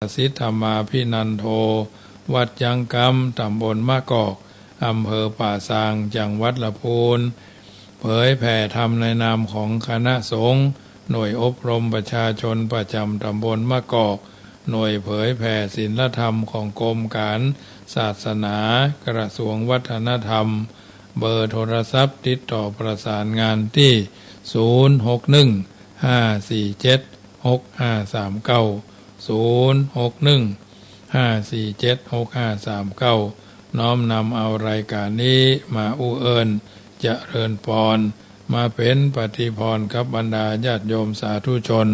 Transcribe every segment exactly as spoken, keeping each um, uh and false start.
สิทธมาภินันโท วัดจ๊างกำ ต๋ำบลมะกอก อำเภอป่าซาง จังหวัดละพูน เผยแผ่ธรรมในนามของคณะสงฆ์ หน่วยอบรมประชาชนประจำต๋ำบลมะกอก หน่วยเผยแผ่ศีลธรรมของกรมก๋านศาสนา กระทรวงวัฒนธรรม เบอร์โทรศัพท์ติดต่อประสานงานตี้ ศูนย์ หก หนึ่ง ห้า สี่ เจ็ด หก ห้า สาม เก้า ศูนย์ หก หนึ่ง ห้า สี่ เจ็ด หก ห้า สาม เก้า น้อมนำเอารายก๋านนี้มาอู้เอิ้นเจริญปอน มาเป๋นปฏิภรณ์กับบรรดาญาติโยมสาธุชน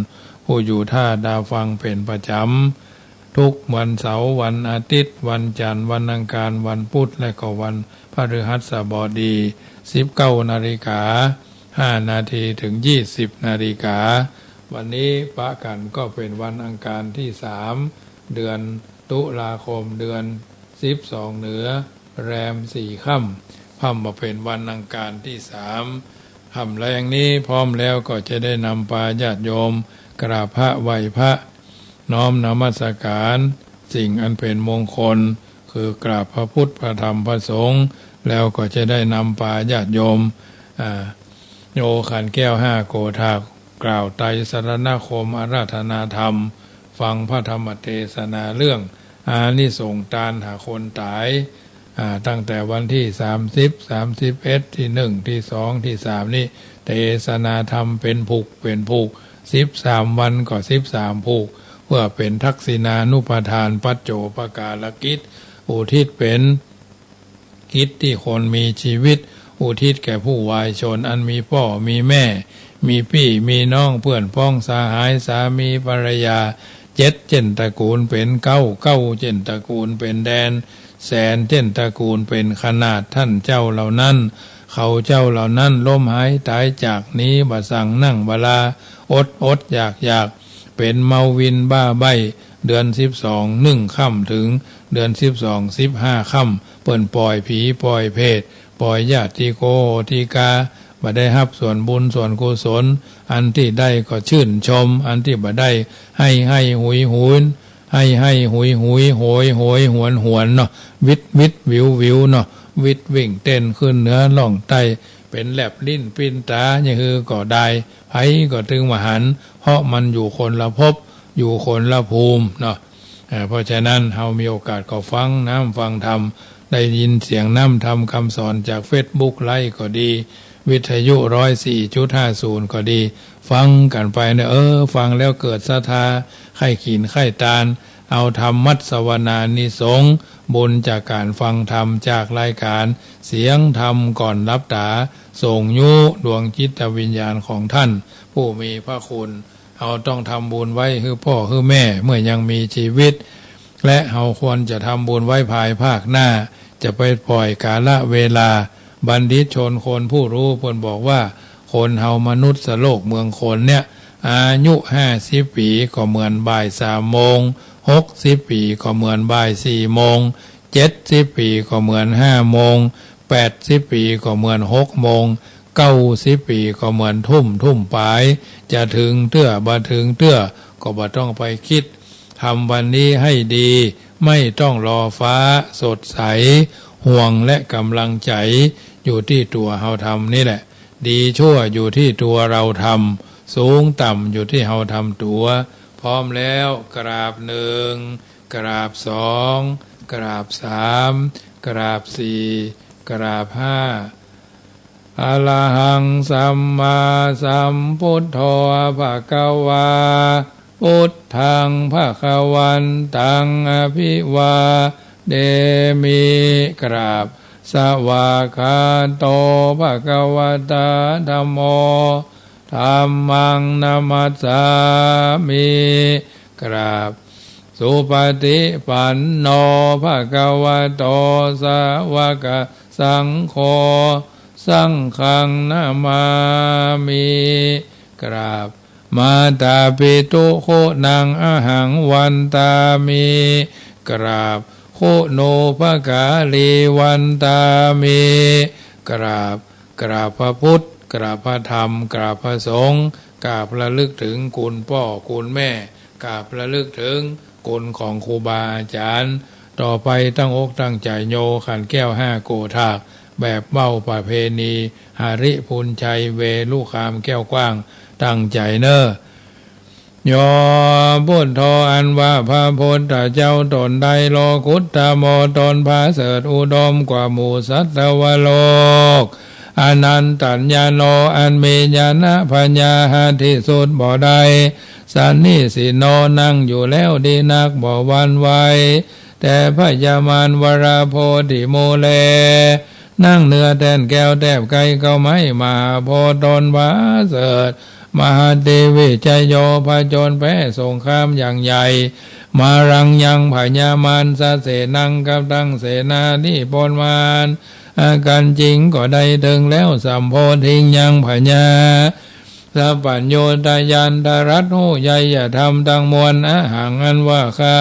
ผู้อยู่ต้าต๋าฟังเป๋นประจ๋ำ ทุกวันเสาร์ วันอาทิตย์ วันจันทร์ วันอังคาร วันพุธ และก็วันพฤหัสบดี สิบเก้านาฬิกาห้านาที เถิง ยี่สิบนาฬิกา วันนี้ปะกั๋นก็เป๋นวันอังคารตี้สาม เดือนตุลาคม เดือนสิบสองเหนือ แรมสี่ค่ำ พ่ำมาเป๋นวันอังคารตี้สาม ค่ำแลงนี้พร้อมแล้วก็จะได้นำปาญาติโยมกราบพระไหว้พระ น้อมนมัสการสิ่งอันเป๋นมงคล คือกราบพระพุทธ พระธรรม พระสงฆ์ แล้วก็จะได้นำปาญาติโยม อ่า โยขันแก้วห้าโกฏาก กล่าวไตรสรณคมน์ อาราธนาธรรม ฟังพระธรรมเตสนาเรื่องอานิสงส์ตานหาคนต๋าย อ่า ตั้งแต่วันตี้สามสิบ สามสิบเอ็ด ตี้หนึ่ง ตี้สอง ตี้สาม นี้ เตสนาธรรมเป๋นผูก เป๋นผูก สิบสามวันก็สิบสามผูก เพื่อเป๋นทักษิณานุปทาน ปัจโจปการกิจ อุทิศเป๋น กิจตี้คนมีจีวิต อุทิศแก่ผู้วายชน อันมีป้อมีแม่ มีปี้มีน้อง เปื้อนป๊องสหาย สามีภรรยา เจ็ดเจ้นตระกูลเป๋นเก๊า เก๊าเจ้นตระกูลเป๋นแดน แสนเจ้นตระกูลเป๋นขนาด ต้านเจ้าเหล่านั้น เขาเจ้าเหล่านั้น ล้มหายต๋ายจาก หนีบ่สั่ง นั่งบ่ลา อดอดอยากอยาก เป๋นเมาวินบ้าใบ้ เดือนสิบสองนึ่งค่ำ เถิงเดือนสิบสองสิบห้าค่ำ เปิ้นป่อยผีป่อยเปรต ป่อยญาติโกโหติกา บ่ได้ฮับส่วนบุญส่วนกุศล อันตี้ได้ก็ชื่นชม อันตี้บ่ได้ ไห้ไห้หุยหุย ไห้ไห้หุยหุย โหยโหยหวนหวนเนาะ วิดวิดวิววิวเนาะ วิดวิ่งเต้นขึ้นเหนือล่องใต้ เป๋นแลบลิ้นปิ้นต๋า อย่างหื้อก็ได้ ใผก็ตึงบ่หัน เพราะมันอยู่คนละภพ อยู่คนละภูมิเนาะ อ่า เพราะฉะนั้นเฮามีโอกาสก็ฟังน้ำฟังธรรม ได้ยินเสียงน้ำธรรมคำสอนจากเฟซบุ๊กไลฟ์ก็ดี วิทยุร้อยสี่จุดห้าศูนย์ก็ดี ฟังกั๋นไปเนาะ เออ ฟังแล้วเกิดศรัทธา ใค่ศีลใค่ตาน เอาธรรมมัสวนานิสงส์ บุญจากก๋านฟังธรรมจากรายก๋านเสียงธรรมก่อนหลับต๋า ส่งยุดวงจิตวิญญาณของต้านผู้มีพระคุณ เฮาต้องทำบุญไว้หื้อป้อหื้อแม่เมื่อยังมีจีวิต และเฮาควรจะทำบุญไว้ภายภาคหน้า จะไปปล่อยกาละเวลา บัณฑิตชนคนผู้ฮู้เปิ้นบอกว่า คนเฮามนุษย์โลกเมืองคนเนี่ย อายุห้าสิบปี๋ก็เหมือนบ่ายสามโมง หกสิบปี๋ก็เหมือนบ่ายสี่โมง เจ็ดสิบปี๋ก็เหมือนห้าโมง แปดสิบปี๋ก็เหมือนหกโมง เก้าสิบปี๋ก็เหมือนทุ่ม ทุ่มป๋าย จะเถิงเตื้อบ่เถิงเตื้อ ก็บ่ต้องไปกึ๊ด ทำวันนี้ให้ดี ไม่ต้องรอฟ้าสดใส ห่วงและกำลังใจ๋อยู่ตี้ตั๋วเฮาทำนี่แหละ ดีชั่วอยู่ตี้ตั๋วเฮาทำ สูงต่ำอยู่ตี้เฮาทำตั๋ว พร้อมแล้วกราบหนึ่ง กราบสอง กราบสาม กราบสี่ กราบห้า อะระหังสัมมาสัมพุทโธ ภะคะวา พุทธัง ภะคะวันตัง อะภิวาเทมิ กราบ สวากขาโต ภะคะวะตา ธัมโม ธัมมัง นะมัสสามิ กราบ สุปฏิปันโน ภะคะวะโต สาวกสังโฆ สังฆัง นะมามิ กราบ มาตาปิตุ คุณัง อะหัง วันตามิ กราบ คุณูปการี วันตามิ กราบ กราบพระพุทธ กราบพระธรรม กราบพระสงฆ์ กราบระลึกถึงคุณป้อคุณแม่ กราบระลึกถึง คุณของครูบาอาจ๋ารย์ ต่อไปตั้งอกตั้งใจ๋โยขันแก้วห้าโกธาก แบบเว้าประเพณี หริภุญชัย เวรุคาม แก้วกว้าง ตั้งใจ๋เน่อ โย พุทโธ อันว่าพระพุทธเจ้าต๋นใด โลกุตโต ต๋นประเสริฐอุดมกว่าหมู่สัตวโลก อนันตัญญาโณ อันมีญาณปัญญาหาที่สุดบ่ได้ สันนิสินโณ นั่งอยู่แล้วดีนักบ่หวั่นไหว เต พยมานวราโพธิมูเล นั่งเนื้อแต้นแก้วแทบใกล้เข้าไม้มหาโพธิ์ต๋นประเสริฐ มหัตติวิจโย ผจญแพ้สงครามอย่างใหญ่ มารังยังพยามานสเสนัง กับตังเสนาธิปนมาร อากัญจิงก็ได้เถิงแล้ว สัมโพธิงยังพญา สัพพัญญูตญาณตรัสฮู้ไยยธรรมตังมวล อหัง อันว่าข้า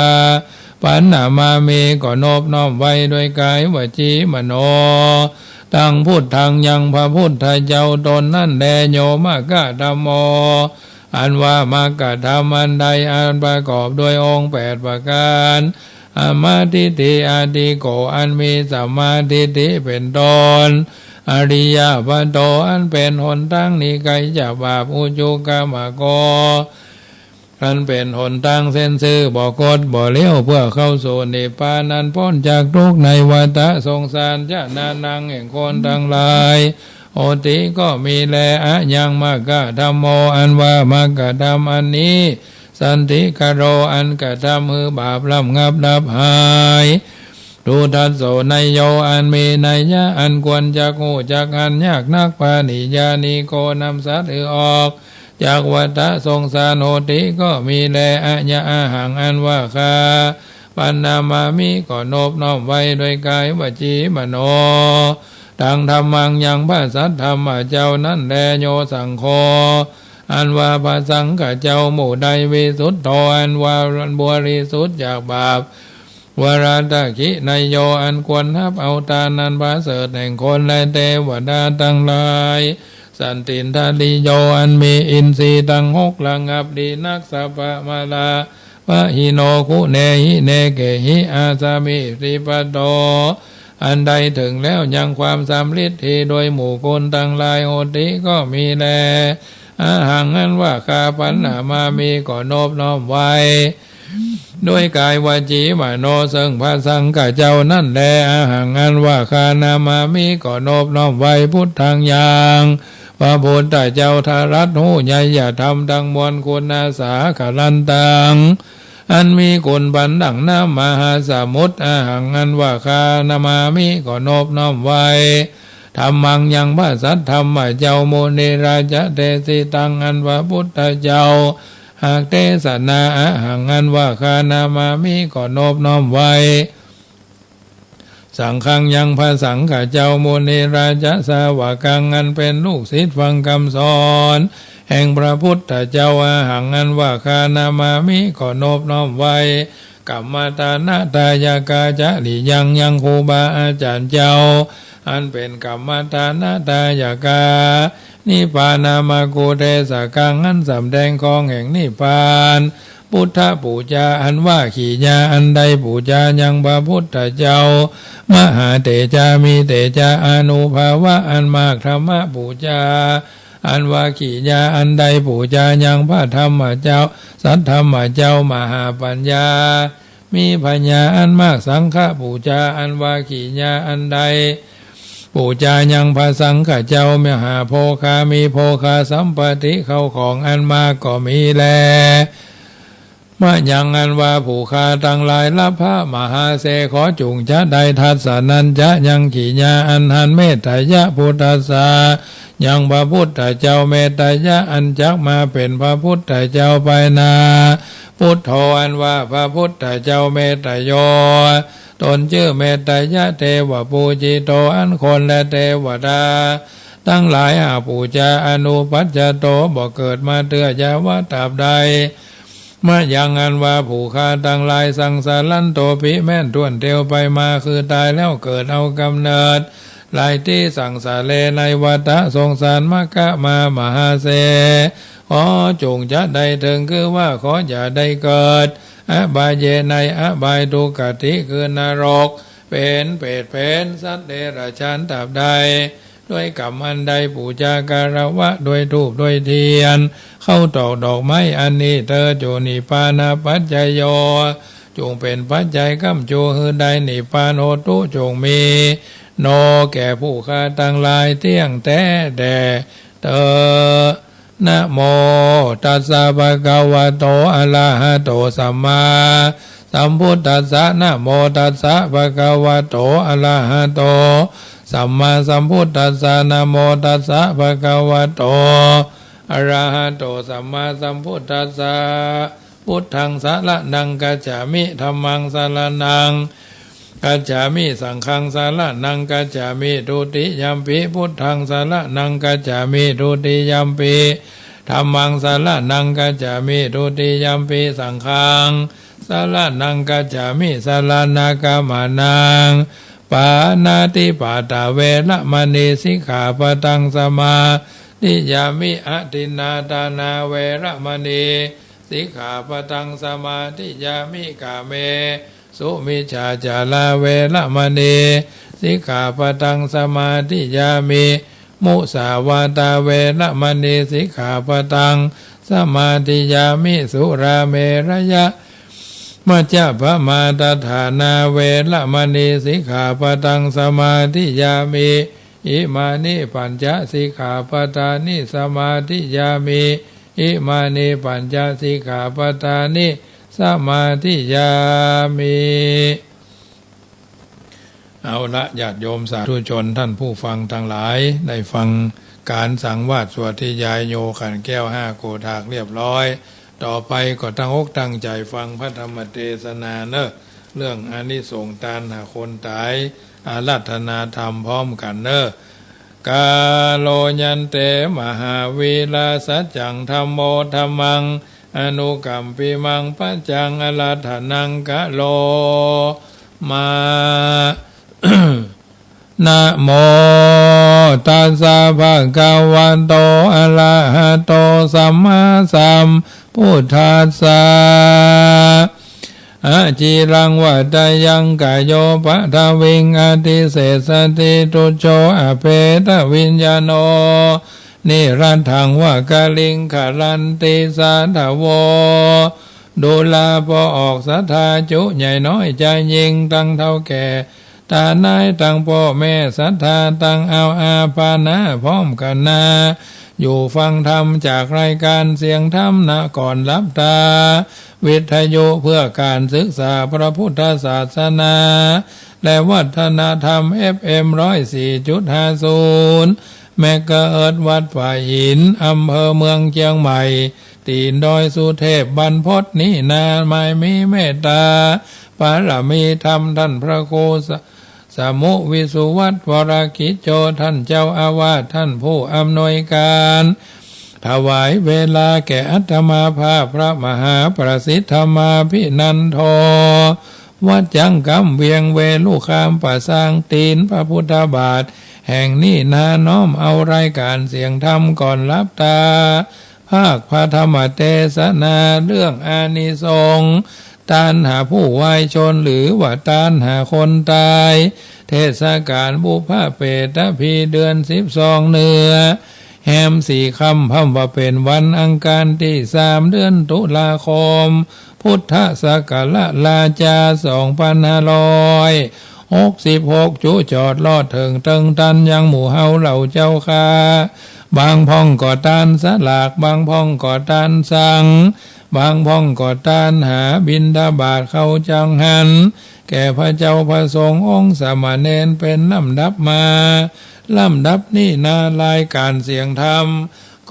ปัณณมามิ ก็นบน้อมไหว้ด้วยกายวจีมโน ตังพุทธัง ยังพระพุทธเจ้าต๋นนั้นแล โย มคคะธัมโม อันว่ามคคะธรรมอันใด อันประกอบด้วยองค์แปดประก๋าน อมทิฏฐิอธิโก อันมีสัมมาทิฏฐิเป๋นต้น อริยปโต อันเป๋นหนตางหนีไก๋จากบาป อุจุกมโก อันเป๋นหนตางเส้นซื่อบ่คดบ่เลี้ยว เปื้อเข้าสู่นิพพานอันป๊นจากตุ๊กข์ในวัฏสงสาร จนานัง แห่งคนตังหลาย โหติ ก็มีแล อะยัง มคคะธัมโม อันว่ามคคะธรรมอันนี้ สันติกโร อันกระทำหื้อบาปร่ำงับดับหาย ทุทัสโส นัยโย อันมีนัยยะอันควรจักฮู้จักหันยากนัก ปาณิยานิโก นำสัตว์หื้อออกจากวัฏสงสาร โหติ ก็มีแล อะยัง อหัง อันว่าข้า ปัณณมามิ ก็นบน้อมไหว้ด้วยกายวจีมโน ตังธัมมัง ยังพระสัทธรรมเจ้านั้นแล โย สังโฆ อันว่าพระสังฆเจ้าหมู่ใด วิสุทโธ อันว่าบริสุทธิ์จากบาป วรตะขิ นัยโย อันควรฮับเอาตานอันประเสริฐแห่งคนและเตวดาตังหลาย สันตินทริโย อันมีอินทรีย์ตังหกระงับดีนัก สัพพะมะละ ปะหิโน คุเนหิ เนเกหิ อาสมิ ติปะโต อันได้เถิงแล้วยังความสำริดดีโดยหมู่คนตังหลาย โหติ ก็มีแล อะหัง อันว่าข้า ปัณณมามิ ก็นบน้อมไหว้ ด้วยกายวจีมโน ซึ่งพระสังฆเจ้านั้นแล อะหัง อันว่าข้า นะมามิ ก็นบน้อมไหว้ พุทธัง ยังพระพุทธเจ้าตรัสฮู้ไยยธรรมตังมวล คุณาสาคารันตัง อันมีคุณปานดั่งน้ำมหาสมุทร อะหัง อันว่าข้า นะมามิ ก็นบน้อมไหว้ ธัมมัง ยังพระสัทธรรมเจ้า มุนิราชเดสิตัง อันพระพุทธเจ้าหากเตสนา อะหัง อันว่าข้า นะมามิ ก็นบน้อมไหว้ สังฆัง ยังพระสังฆเจ้า มุนิราชสาวกัง อันเป๋นลูกศิษย์ฟังกำสอนแห่งพระพุทธเจ้า อะหัง อันว่าข้า นะมามิ ก็นบน้อมไหว้ กัมมะทานะทายกา จริยัง ยังครูบาอาจ๋ารย์เจ้า อันเป๋นกัมมะทานะทายกา นิพพานามกุเตสกัง อันสำแดงของแห่งนิพพาน พุทธปู๋จา อันว่ากิริยาอันได้ปู๋จายังพระพุทธเจ้า มหาเตจา มีเตจาอานุภาวะ อันมากธรรมปู๋จา อันว่ากิริยาอันได้ปู๋จายังพระธรรมเจ้า สัทธรรมเจ้า มหาปัญญา มีปัญญาอันมาก สังฆปู๋จา อันว่ากิริยาอันได้ปู๋จายังพระสังฆเจ้า มหาโภคา มีโภคาสัมปติ เข้าของอันมากก็มีแล มะยัง อันว่าผู้ข้าตังหลาย ลัพพะมหาเส ขอจุ่งจะได้ ทัสสะนัญจะ ยังกิริยาอันหัน เมตตะยะ พุทธัสสะ ยังพระพุทธเจ้า เมตตะยะ อันจักมาเป๋นพระพุทธเจ้าไปหน้า พุทโธ อันว่าพระพุทธเจ้า เมตตะโย ต๋นจื้อเมตตะยะ เตวะปู๋จิโต อันคนและเตวดาตังหลายหากปู๋จา อนุปัชชะโต บ่เกิดมาเตื้อ ยาวะ ตราบใด มะยัง อันว่าผู้ข้าตังหลาย สังสารันโตปิ แม้นถ้วนเตียวไปมา คือต๋ายแล้วเกิดเอาก๋ำเนิด หลายตี้ สังสาเร ในวัฏสงสาร มะคะมา มหาเส ขอจุ่งจะได้เถิง คือว่าขออย่าได้เกิด อบาย ในอบายทุคติ คือนรก เป๋นเปรตเป๋นสัตว์เดรัจฉานตราบใด ด้วยกรรมอันใด ปู๋จาการะวะ ด้วยธูปด้วยเตียน เข้าตอกดอกไม้อันนี้เตอ จุ นิพพานะปัจจโย จุ่งเป๋นปัจจัยก้ำจู๋หื้อได้นิพพาน โหตุ จุ่งมี โน แก่ผู้ข้าตังหลาย เตี้ยงแต๊แด่เตอ นะโม ตัสสะ ภะคะวะโต อะระหะโต สัมมาสัมพุทธัสสะ นะโม ตัสสะ ภะคะวะโต อะระหะโต สัมมาสัมพุทธัสสะ นะโม ตัสสะ ภะคะวะโต อะระหะโต สัมมาสัมพุทธัสสะ พุทธัง สะระณัง กัจฉามิ ธัมมัง สะระณัง กัจฉามิ สังฆัง สะระณัง กัจฉามิ ทุติยัมปิ พุทธัง สะระณัง กัจฉามิ ทุติยัมปิ ธัมมัง สะระณัง กัจฉามิ ทุติยัมปิ สังฆัง สะระณัง กัจฉามิ สะระณากัมมะนัง ปาณาติปาตา เวระมะณี สิกขาปะทัง สมาธิยามิ อะทินนาทานา เวระมะณี สิกขาปะทัง สมาธิยามิ กาเม สุมิจฉาจารา เวระมะณี สิกขาปะทัง สมาธิยามิ มุสาวาทา เวระมะณี สิกขาปะทัง สมาธิยามิ สุราเมระยะ มัจจปมาทฐานา เวระมะณี สิกขาปะทัง สมาธิยามิ อิมานิ ปัญจ สิกขาปะทานิ สมาธิยามิ อิมานิ ปัญจ สิกขาปะทานิ สมาธิยามิ เอาละ ญาติโยมสาธุชน ท่านผู้ฟังตังหลาย ได้ฟังก๋านสังวาสสวดธยายโยขันแก้วห้าโกฏฐากเรียบร้อย ต่อไปก็ตั้งอกตั้งใจ๋ฟังพระธรรมเตสนาเน่อ เรื่องอานิสงส์ตานหาคนต๋าย อาราธนาธรรมพร้อมกั๋นเน่อ กาโลยันเต มหาวีรา สัจจัง ธัมโม ธัมมัง อนุกัมปิมัง ปัจจัง อาราธนัง กะโรมะ นะโม ตัสสะ ภะคะวะโต อะระหะโต สัมมาสัมพุทธัสสะ อะจิรัง วะตะยัง กะโย ปะทะวิง อะทิเสสะติ ทุจโฉ อะเพทะวิญญาโณ นิรัตถัง วะกะลิง ขะรันติ สาธะโว ดูรา ป้อออกศรัทธา จุ ใหญ่น้อยจายญิง ตังเฒ่าแก่ ต๋านาย ตังป้อแม่ศรัทธา ตังเอาอาภาณา พร้อมกั๋นนา อยู่ฟังธรรมจากรายก๋านเสียงธรรม ณ ก่อนหลับต๋า วิทยุเพื่อก๋านศึกษาพระพุทธศาสนา และวัฒนธรรม เอฟเอ็ม ร้อยสี่จุดห้าศูนย์ เมกะเฮิรตซ์ วัดป่าหิน อำเภอเมืองเจียงใหม่ ตี๋นดอยสุเทพบรรพตนี้นา หมายมีเมตต๋า ปารมีธรรม ต้านพระครูส สมุวิสุวัต วรกิจโจ ต้านเจ้าอาวาส ต้านผู้อำนวยก๋าน ถวายเวลาแก่อาตมาภาพ พระมหาประสิทธมาภินันโท วัดจังกำเวียงเวลุคาม ประสางตี๋นพระพุทธบาท แห่งนี้นา น้อมเอารายก๋านเสียงธรรมก่อนหลับต๋า ภาคพระธรรมเตสนา เรื่องอานิสงส์ ตานหาผู้วายชน หรือว่าตานหาคนต๋าย เทศก๋าลบุพเพตะพี เดือนสิบสองเนื้อ แฮมสี่ค่ำ พ่ำว่าเป๋นวันอังคารตี้สาม เดือนตุลาคม พุทธศักราชราชา สองปันห้าร้อยหกสิบหก จุจอดลอดเถิงเติงตันยังหมู่เฮาเหล่าเจ้าข้า บางพ่องก็ตานสลาก บางพ่องก็ตานสัง บางพ่องก็ตานหาบิณฑบาตเข้าจังหัน แก่พระเจ้าพระสงฆ์องค์สามเณรเป๋นลำดับมา ลำดับนี้นา รายก๋านเสียงธรรม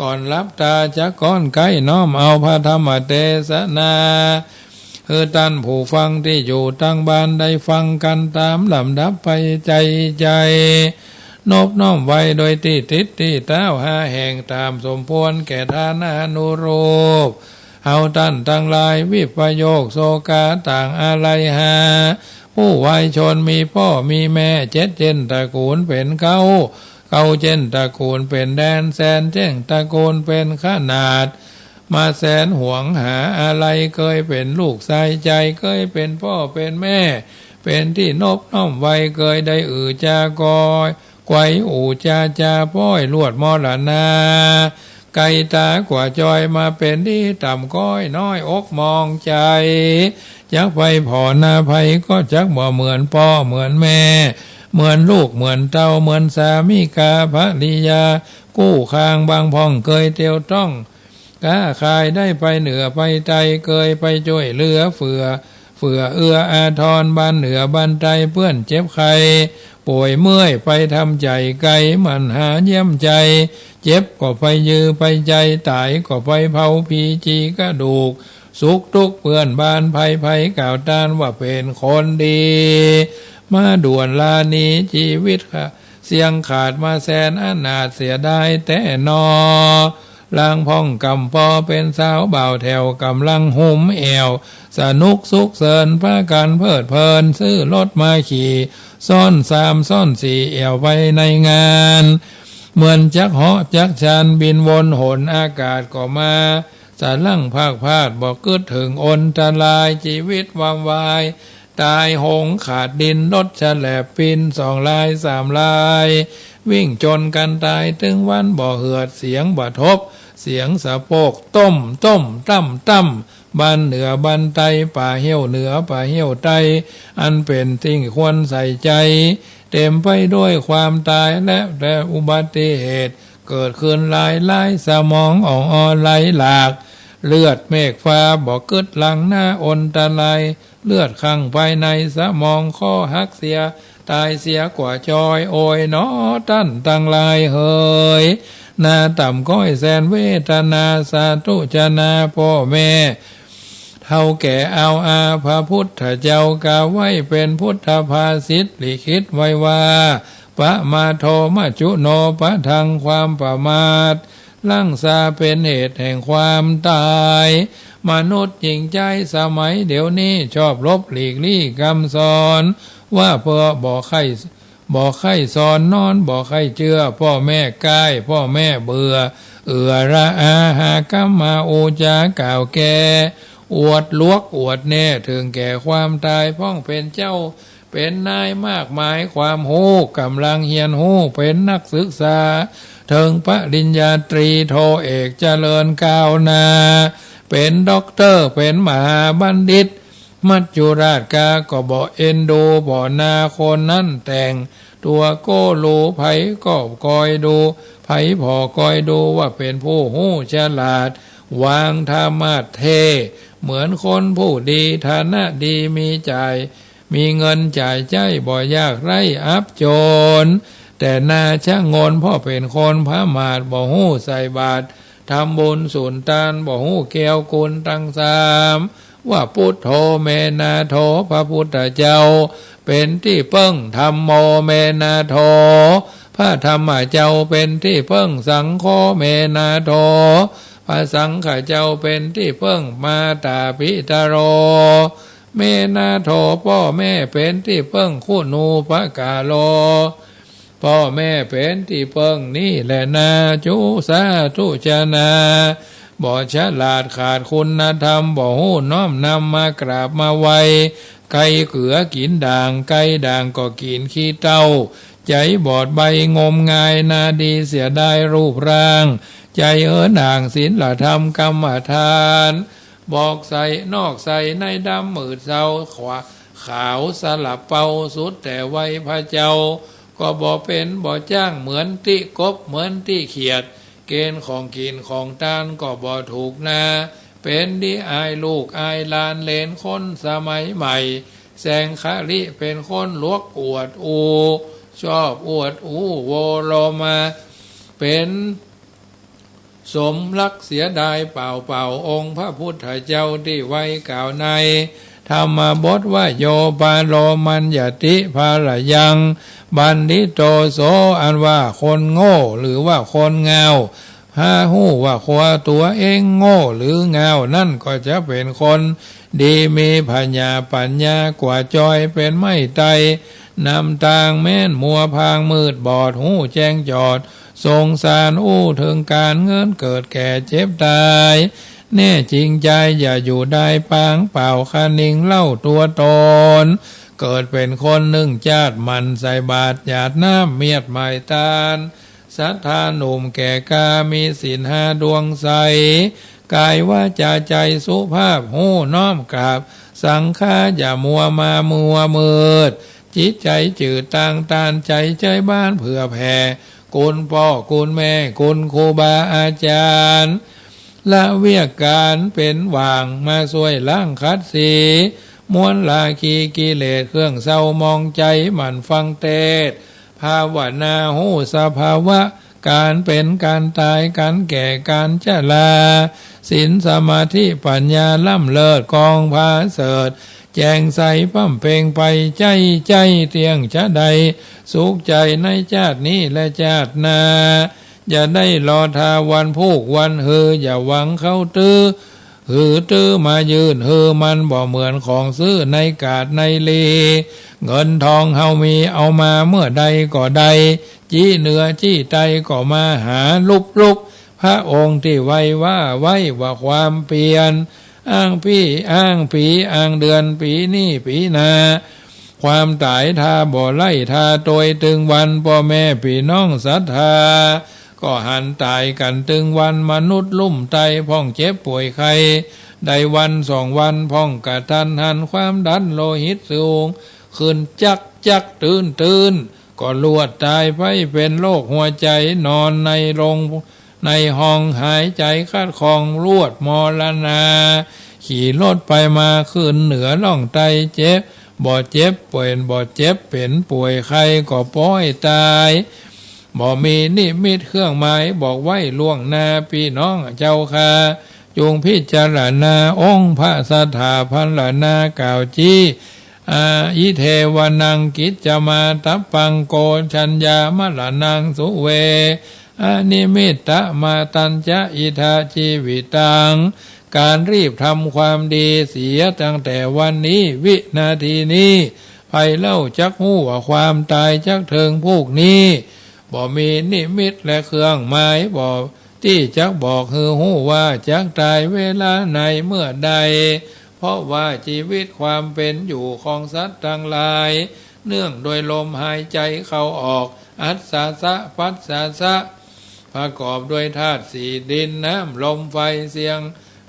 ก่อนหลับต๋าจะก้อนใก้น้อมเอาพระธรรมเตสนา หื้อต้านผู้ฟังตี้อยู่ตังบ้านได้ฟังกั๋นต๋ามลำดับไปใจ๋ใจ๋ นบน้อมไหว้โดยตี้ทิศตี้ต๊าวห้าแห่งต๋ามสมควรแก่ฐานานุรูป เฮาต้านตังหลายวิปโยคโศกาต่างอาลัยหา ผู้วายชนมีป้อมีแม่เจ็ดเจ้นตระกูลเป๋นเก๊า เก๊าเจ้นตระกูลเป๋นแดน แสนเจ้นตระกูลเป๋นขนาด มาแสนหวงหาอาลัย เกยเป๋นลูกสายใจ๋ เกยเป๋นป้อเป๋นแม่ เป๋นตี้นบน้อมไหว้ เกยได้อือจากอย ไกวอู่จาจาป้อยลวดมรณา ไกลต๋ากว่าจอยมาเป๋นตี้ต่ำก้อยน้อยอกหมองใจ๋ จักไปผ่อหน้าใผก็จักบ่เหมือนป้อเหมือนแม่ เหมือนลูกเหมือนเต้า เหมือนสามีกาภริยา กู้คางบางพ่องเกยเตียวต้อง ก๊าขายได้ไปเหนือไปใต้ เกยไปจ้วยเหลือเฟือ เฟือเอื้ออาทร บ้านเหนือบ้านใต้เปื้อนเจ็บไข้ ป่วยเมื่อยไปทำใจ๋ไกล หมั่นหาเยี่ยมใจ๋ เจ็บก็ไปยือไปใจ๋ ต๋ายก็ไปเผาผีจีกระดูก สุขทุกข์เปื้อนบ้านไผ ไผกล่าวต้านว่าเป๋นคนดี มาด่วนลาหนีจีวิตข้า เสี้ยงขาดมาแสนอนาถ เสียดายแต๊หนอ ลางพ่องกำปอเป๋นสาวบ่าวแถว ก่ำลังหุมแอ่ว สนุกสุขเสิน ปากั๋นเพลิดเพลิน ซื้อรถมาขี่ ซ้อนสามซ้อนสี่ แอ่วไปในงาน เหมือนจักเหาะจักชาน บินวนหนอากาศก็มา สะหลั้งพลาดพลาด บ่กึ๊ดเถิงอันตราย จีวิตวำวาย ต๋ายหงขาดดิน รถฉลาบปิ๊น สองลายสามลาย วิ่งจนกั๋นต๋าย ตึงวันบ่เหือด เสียงบ่ทบ เสียงสะโพก ต้ม ต้ม ตั้ม ตั้ม บ้านเหนือบ้านใต้ ป่าเฮี้ยวเหนือป่าเฮี้ยวใต้ อันเป๋นตี้ควรใส่ใจ๋ เต๋มไปด้วยความต๋ายและ และอุบัติเหตุ เกิดขึ้นหลายหลาย สมองอ่องอ่อไหลหลาก เลือดเมฆฟ้า บ่กึ๊ดหลั่งหน้าอันตราย เลือดคั่งภายในสมอง คอหักเสีย ต๋ายเสียกว่าจอย โอยหนอต้านตังหลายเหย หน้าต่ำก้อยแสนเวทนา สาธุจนาป้อแม่ เฒ่าแก่เอาอา พระพุทธเจ้ากล่าวไว้เป๋นพุทธภาษิต ลิขิตไว้ว่า ปะมาโท มัจจุโน ปะทัง ความประมาท หลั่งซาเป๋นเหตุแห่งความต๋าย มนุษย์หญิงใจ๊สมัยเดี๋ยวนี้ ชอบหลบหลีกลี้กำสอน ว่าเปื้อบ่ใค่ บ่ใค่สอนนอน บ่ใค่เจื้อ ป้อแม่ก้าย ป้อแม่เบื่อ เอือระอา หากำมาอู้จากล่าวแก่ อวดหลวกอวดแน่ เถิงแก่ความต๋าย พ่องเป๋นเจ้า เป๋นนายมากมายความฮู้ ก่ำลังเฮียนฮู้ เป๋นนักศึกษา เถิงปริญญาตรีโทเอก เจริญก้าวหน้า เป๋นด็อกเตอร์ เป๋นมหาบัณฑิต มัจจุราชกาก็บ่เอ็นดู บ่นาคนนั้นแต่งตั๋วโก้หรู ใผก็คอยดู ใผผ่อคอยดู ว่าเป๋นผู้ฮู้ฉลาด วางธรรมะเท่ เหมือนคนผู้ดี ฐานะดี มีจ่าย มีเงินจ่ายใจ๊ บ่ยากไร้อับจน แต่หน้าชะงน เพราะเป๋นคนประมาท บ่ฮู้ใส่บาตร ทำบุญสูญตาน บ่ฮู้แก้วกุณตังสาม ว่าพุทโธ แม่นาโถ พระพุทธเจ้าเป๋นตี้เปิ้ง ธัมโม แม่นาโถ พระธรรมเจ้าเป๋นตี้เปิ้ง สังโฆ แม่นาโถ พระสังฆเจ้าเป๋นตี้เปิ้ง มาตาปิตโร แม่นาโถ ป้อแม่เป๋นตี้เปิ้ง คุณูปการโร ป้อแม่เป๋นตี้เปิ้ง นี้แหละนา จุ สาธุจนา บ่ฉลาดขาดคุณธรรม บ่ฮู้น้อมนำ มากราบมาไหว้ ใค่เกือกิ๋นด่าง ใค่ด่างก็กิ๋นขี้เต้า ใจ๋บอดใบ้งมงาย หน้าดีเสียดายรูปร่าง ใจ๋เหินห่างศีลธรรมกรรมฐาน บอกใส่นอกใส่ในดำมืดเศร้า ขวา ขาวสลับเปา สุดแต่ไหว้พระเจ้า ก็บ่เป๋นบ่จ้าง เหมือนตี้กบ เหมือนตี้เขียด เกณฑ์ของกิ๋นของตานก็บ่ถูกนา เป๋นตี้อายลูกอายหลาน เหลนคนสมัยใหม่ แสงคริเป๋นคนหลวกอวดอู้ ชอบอวดอู้โวโลมา เป๋น สมรักเสียดายเปล่าๆ องค์พระพุทธเจ้าตี้ไว้กล่าวในธรรมบทว่า โยปาโลมัญญติภาลยัง บัณฑิโตโส อันว่าคนโง่หรือว่าคนง่าว หาฮู้ว่าตัวเองโง่หรือง่าว นั้นก็จะเป๋นคนดี มีผญาปั๋ญญากว่าจอยเป๋นไม้ไต้ นำตางแม้นมัวพางมืดบอด ฮู้แจ้งจอด สงสารอู้เถิงก๋านเงินเกิดแก่เจ็บต๋าย แน่จริงใจอย่าอยู่ได้ปางเปล่า คะนิงเล่าตั๋วต๋น เกิดเป๋นคนนึ่งจาติ หมั่นใส่บาตรหยาดน้ำเมียดหมายตาน ศรัทธาหนุ่มแก่กล้า มีศีลห้าดวงใส กายวาจาใจสุภาพ ฮู้น้อมกราบสังฆา อย่ามัวมามัวมืด จิตใจจืดตางตาน ใจ๋ใจ๊บานเผื่อแผ่ คุณป้อคุณแม่ คุณครูบาอาจ๋ารย์ ละเวียกก๋านเป๋นหว่าง มาซ่วยล้างขัดสี ม้วนราคีกิเลส เครื่องเศร้าหมองใจ๋ หมั่นฟังเตสน์ ภาวนาฮู้สภาวะ ก๋านเป๋นก๋านต๋าย ก๋านแก่ก๋านชรา ศีลสมาธิปัญญาล้ำเลิศ กองผาเสริฐ แจ่งใสป้ำเป็งไป ใจ๊ใจ๊เตี้ยงจะได้ สุขใจ๋ในจาตินี้และจาติหน้า อย่าได้รอทาวันพูกวันหือ อย่าหวังเขาตื้อ หือตื้อมายื่น หือมันบ่เหมือนของซื้อในกาดในลี เงินทองเฮามี เอามาเมื่อใดก็ได้ จี้เหนือจี้ใต้ก็มาหาลุบลุบ พระองค์ตี้ไว้ว่าไว้ว่าความเปียร อ้างปี้อ้างปีอ้างเดือน ปี๋นี้ปี๋หน้า ความต๋ายทาบ่ไล่ทาตวยตึงวัน ป้อแม่ปี้น้องศรัทธา ก็หันต๋ายกั๋นตึงวัน มนุษย์ลุ่มใต้พ่องเจ็บป่วยไข้ ได้วันสองวันพ่องกะตันหัน ความดันโลหิตสูงขึ้นจั๊กจั๊ก ตื้นตื้น ก็ลวดต๋ายไป เป๋นโรคหัวใจ๋ นอนในโรง ในห้องหายใจ๋คัดคอง ลวดมรณา ขี่รถไปมาขึ้นเหนือล่องใต้ เจ็บบ่เจ็บเป๋น บ่เจ็บเป๋นป่วยไข้ก็ป๊อยต๋าย บ่มีนิมิตเครื่องหมายบอกไว้ล่วงหน้า ปี้น้องเจ้าข้า จุ่งพิจารณา องค์พระสถาพรณากล่าวจี้ อา อิเทวะนัง กิจจามาตัปปัง โก ชัญญามรณัง สุเว อนิมิตตมาตัญจะ อิทา จีวิตัง ก๋านรีบทำความดีเสียตั้งแต่วันนี้ วินาทีนี้ ใผเล่าจักฮู้ว่าความต๋ายจักเถิงพูกนี้ บ่มีนิมิตและเครื่องหมาย บ่ตี้จักบอกหื้อฮู้ว่าจักต๋ายเวลาไหนเมื่อใด เพราะว่าจีวิตความเป๋นอยู่ของสัตว์ตังหลาย เนื่องโดยลมหายใจ๋เข้าออก อัสสาสะ ปัสสาสะ ประกอบด้วยธาตุสี่ ดิน น้ำ ลม ไฟ เสียง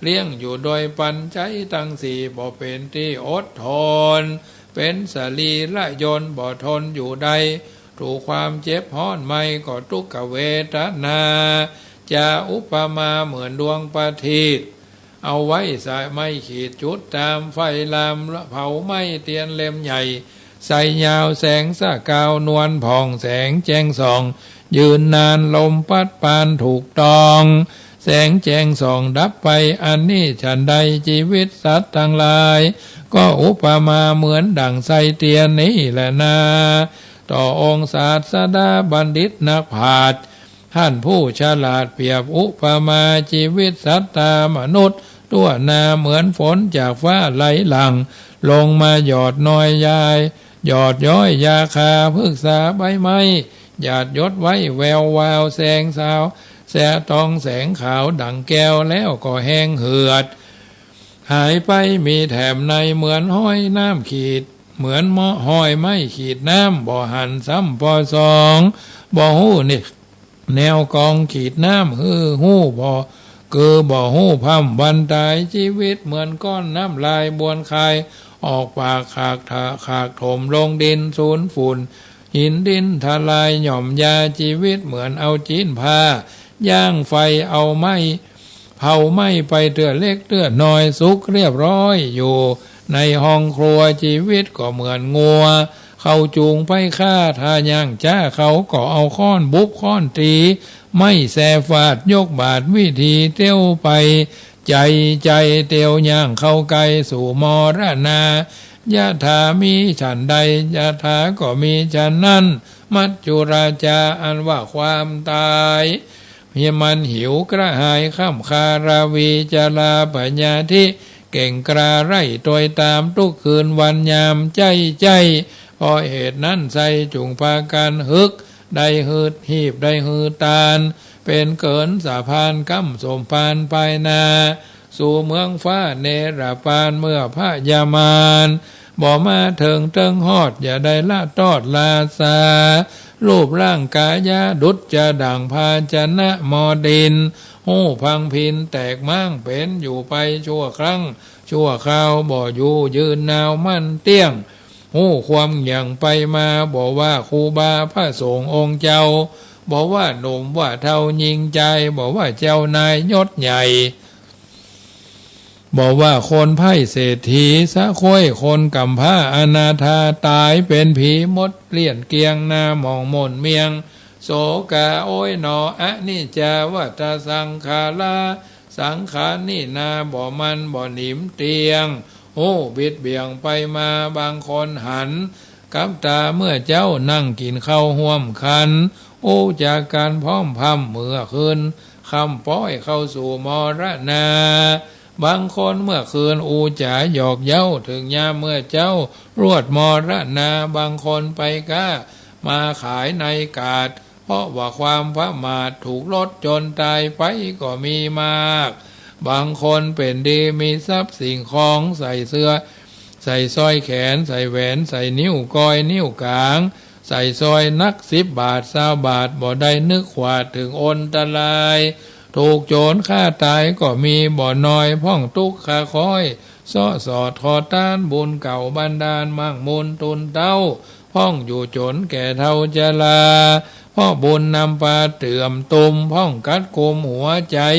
เลี้ยงอยู่โดยปัจจัยตังสี่ บ่เป๋นตี้อดทน เป๋นสรีระยนต์ บ่ทนอยู่ได้ ถูกความเจ็บฮ้อนไหม้ก็ทุกขเวทนา จะอุปมาเหมือนดวงประทีป เอาไว้ใส่ไม้ขีดจุดต๋ามไฟลาม เผาไหม้เตียนเล่มใหญ่ ใสยาวแสงสะกาวนวลผ่อง แสงแจ้งส่องยืนนาน ลมพัดปานถูกต้อง แสงแจ้งส่องดับไป อันนี้ฉันใด จีวิตสัตว์ตังหลาย ก็อุปมาเหมือนดั่งไส้เตียนนี้แหละนา ต่อองค์ศาสดาบัณฑิตนักปราชญ์ ท่านผู้ฉลาดเปรียบอุปมาจีวิตสัตว์ตามนุษย์ ทั่วหน้าเหมือนฝนจากฟ้าไหลหลั่ง ลงมาหยอดน้อยยาย หยอดย้อยยาคาพฤกษาใบไม้ หยาดหยดไว้แวววาวแสงสาว แสงทองแสงขาวดั่งแก้ว แล้วก็แห้งเหือดหายไป มีแถมในเหมือนห้อยน้ำขีด เหมือนเมาะห้อยไม้ขีดน้ำ บ่หันซ้ำปอสอง บ่ฮู้นี่ แนวกองขีดน้ำหื้อฮู้บ่ คือบ่ฮู้พร่ำวันต๋าย จีวิตเหมือนก้อนน้ำลายบวนคาย ออกปากขากถะ ขากถมลงดินสูญฝุ่น หินดินทลายหย่อมยา จีวิตเหมือนเอาจีนผ้า ย่างไฟเอาไม้ เผาไหม้ไปเตื้อเล็กเตื้อน้อย สุกเรียบร้อยอยู่ในห้องครัว จีวิตก็เหมือนงัว เขาจูงไปฆ่า ถ้าย่างจ๊าเขาก็เอาค้อนบุบค้อนตี๋ ไม้แส่ฟาดยกบาด วิธีเตี้ยวไป ใจ๋ใจ๋เตี้ยวย่างเข้าใก้สู่มรณา ยถามีฉันใด ยถาก็มีฉันนั้น มัจจุราชาอันว่าความต๋าย เหี่ยมันหิวกระหายค่ำคา ราวี จรา พยาธิ เก่งกล้าไร้ตวยต๋าม ทุกคืนวันยาม ใจ๊ใจ๊ เพราะเหตุนั้นไส้จุ่งปากั๋นฮึก ได้หืดหีบ ได้หืดตาน เป๋นเกิ๋นสะพาน ก้ำสมภารภายหน้า สู่เมืองฟ้าเนรปาน เมื่อพญามารบ่มาเถิงเถิงฮอด อย่าได้ละตอดลาสา รูปร่างกายาดุจจะดั่งภาชนะหม้อดิน ฮู้พังพินแตกม้าง เป๋นอยู่ไปชั่วครั้งชั่วคราว บ่อยู่ยืนนาวมั่นเตี้ยง ฮู้ความหยั่งไปมา บ่ว่าครูบาพระสงฆ์องค์เจ้า บ่ว่าหนุ่มว่าเฒ่าญิงจาย บ่ว่าเจ้านายยศใหญ่ บ่ว่าคนไพร่เศรษฐี สะค้วยคนก๋ำพร้าอนาถา ต๋ายเป๋นผีหมดเกลี้ยง หน้าหมองหม่นเมียง โสกา โอ๊ยหนอ อนิจจา วัฏฏะสังขารา สังขารนี่นาบ่มั่นบ่หนิมเตี้ยง ฮู้บิดเบี่ยงไปมา บางคนหันกับต๋า เมื่อเจ๊านั่งกิ๋นข้าวฮ่วมขัน อู้จากกั๋นพร่อมพร่ำ เมื่อคืนค่ำป๊อยเข้าสู่มรณา บางคนเมื่อคืนอู้จ๋าหยอกเย้า เถิงยามเมื่อเจ๊ารวดมรณา บางคนไปก๊ามาขายในกาด เพราะว่าความประมาท ถูกรถชนต๋ายไปก็มีมาก บางคนเป๋นดีมีทรัพย์สิ่งของ ใส่เสื้อ ใส่สร้อยแขน ใส่แหวน ใส่นิ้วก้อย นิ้วก๋าง ใส่สร้อยหนักสิบบาท ซาวบาท บ่ได้นึกขวาดเถิงอันตราย ถูกโจ๋รฆ่าต๋ายก็มีบ่น้อย พ่องตุ๊กข์คาค้อย เซาะสอดขอตาน บุญเก่าบันดาล มั่งมูลตูนเต๊า พ่องอยู่จ๋นแก่เฒ่าจรา เพราะบุญนำปาเตื่อมตุม พ่องกัดกุมหัวใจ๋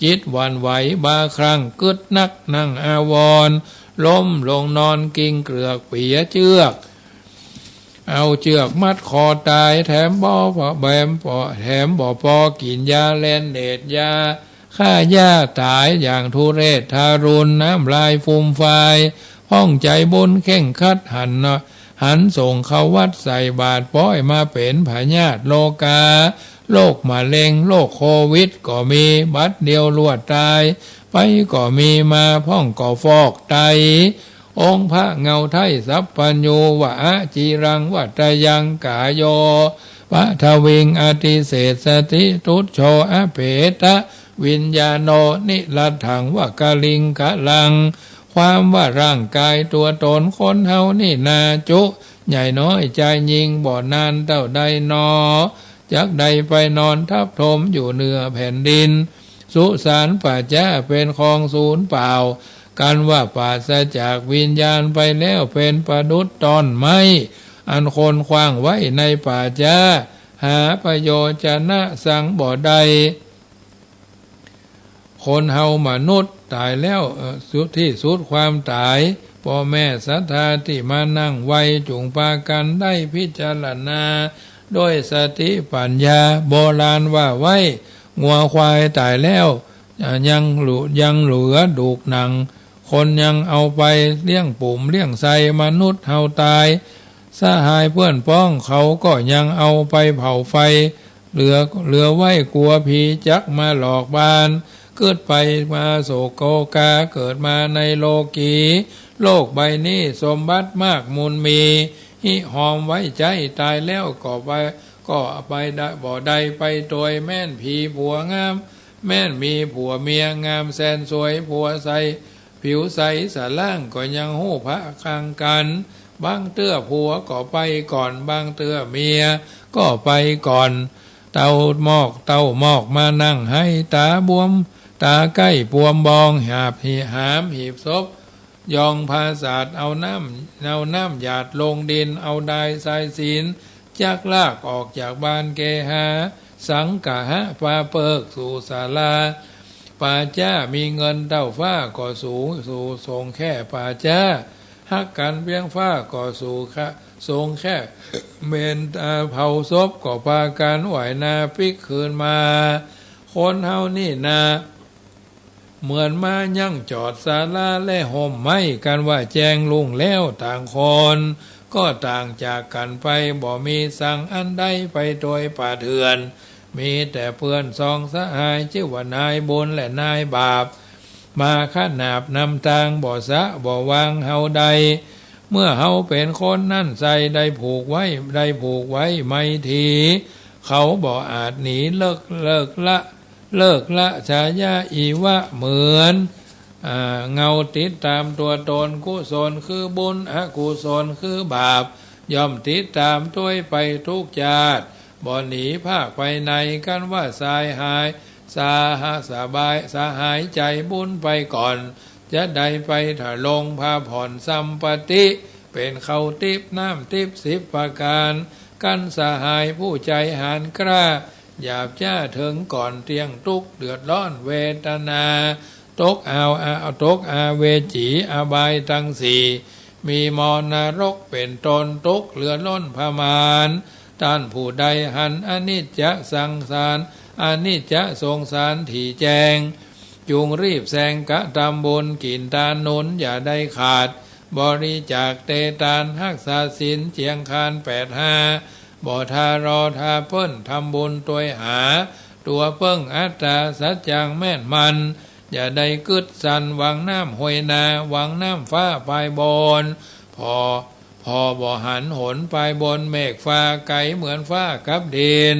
จิตหวั่นไหวบาคลั่ง กึ๊ดนักนั่งอาวรณ์ ล้มลงนอนกิ่งเกลือกเปียเจื้อก เอาเจื้อกมัดคอต๋าย แถมบ่พอ แถมบ่ปอกิ๋นยาแลนเนตรยา ฆ่าหญ้าต๋ายอย่างทุเรศทารุณ น้ำลายฟูมฟาย พ่องใจ๋บุญเคร่งครัด หันเนาะ หันส่งเข้าวัดใส่บาตร ป๊อยมาเป๋นพยาธิโรคา โรคมะเร็ง โรคโควิดก็มี บัดเดียวรวดต๋ายไปก็มีมา พ่องก็ฟอกไต องค์พระเงาไท้สัพพัญญู ว่า อจิรังวัตยังกาโย ปะทวิงอติเสสสติ ทุจโฉอเปตะวิญญาโณ นิรัตถังวะกะลิงคะลัง ความว่าร่างกายตั๋วต๋นคนเฮานี่นา จุใหญ่น้อยจายยิ่ง บ่นานเต้าใดหนอ จักได้ไปนอนทับถมอยู่เหนือแผ่นดิน สุสานป่าจ๊าเป๋นของสูญเปล่า กันว่าปราศจากวิญญาณไปแล้ว เป๋นประดุจต้อนไม้ อันคนขว้างไว้ในป่าจ๊า หาประโยชน์จะนะสังบ่ได้ คนเฮามนุษย์ต๋ายแล้ว เอ่อ สุด ตี้สุดความต๋าย ป้อแม่ศรัทธาตี้มานั่งไหว้ จุ่งปากั๋นได้พิจารณา ด้วยสติปัญญา โบราณว่าไว้ งัวควายต๋ายแล้ว อ่า ยังเหลือ ยังเหลือดูกหนัง คนยังเอาไปเลี้ยงปุ๋มเลี้ยงไส้ มนุษย์เฮาต๋าย สหายเพื่อนป้องเขาก็ยังเอาไปเผาไฟ เหลือ เหลือไว้กั๋วผีจักมาหลอกบาน กึ๊ดไปมาโศกโกกา เกิดมาในโลกี โลกใบนี้สมบัติมากมูลมี หิหอมไว้ใจ๊ ต๋ายแล้วก็ไป ก็ไปได้ บ่ได้ไปโตย แม่นผีผัวงาม แม่นมีผัวเมียงามแสนสวย ผัวใส ผิวใสสะล่าง ก็ยังฮู้พะกังกั๋น บางเตื้อผัวก็ไปก่อน บางเตื้อเมียก็ไปก่อน เต้าหมอก เต้าหมอกมานั่งไห้ ต๋าบวม ต๋าใก้ปวมบอง หาบหิ หามหีบศพ ยองผาสาท เอาน้ำ เอาน้ำหยาดลงดิน เอาด้ายสายสิญ จักลากออกจากบ้านเกหา สังกะหะปาเปิกสู่ศาลา ป่าจ๊ามีเงินเต้าฟ้าก็สูง สู่สงแค่ป่าจ๊า ฮักกั๋นเปียงฟ้าก็สู่คะ สงแค่ เมน อ่า เผาศพก็ปากั๋นไหว้นาปิ๊กคืนมา คนเฮานี่นา เหมือนม้ายั้งจอดศาลาและฮ่มไม้ กันว่าแจ้งรุ่งแล้ว ต่างคนก็ต่างจากกั๋นไป บ่มีสังอันใดไปโตยป่าเถื่อน มีแต่เปื้อนสองสหาย จื้อว่านายบุญและนายบาป มาขนาบนำตาง บ่สะบ่วางเฮาได้ เมื่อเฮาเป๋นคนนั้นไส้ ได้ผูกไว้ ได้ผูกไว้ไมตรี เขาบ่อาจหนีเลิก เลิกละ เลิกละ ชายาอีวะ เหมือน อ่า เงาติดต๋ามตั๋วต๋น กุศลคือบุญ อกุศลคือบาป ย่อมติดต๋ามตวยไปทุกจาติ บ่หนีภาคไปไหน กันว่าสายหาย สาหะสบาย สหายใจ๋บุญไปก่อน จะได้ไปทรงพระผ่อนสัมปติ เป๋นข้าวติ๊บน้ำติ๊บสิบประก๋าน กันสหายผู้ใจ๋หาญกล้า หยาบจ๊าเถิงก่อนเตี้ยงตุ๊กข์เดือดร้อนเวทนา ตกอาอา ตกอเวจีอบายตังสี่ มีมอญนรกเป๋นต้น ตุ๊กข์เหลือล้นผมาน ต้านผู้ใดหันอนิจจะสังสาร อนิจจะสงสารถี่แจ้ง จุ่งรีบแสงกระตำบุญ กิ๋นตานหนุนอย่าได้ขาด บริจาคเตตาน ฮักษาศีลเจียงคานแปดห้า บ่ทารอทาเปิ้น ทำบุญตวยหา ตั๋วเปิ้งอัตตาสัจจังแม่นมั่น อย่าได้กึ๊ดสั่น หวังน้ำห้วยนา หวังน้ำฟ้าปายบน ผ่อ ผ่อบ่หันหนปายบนเมฆฟ้า ไก๋เหมือนฟ้ากับดิน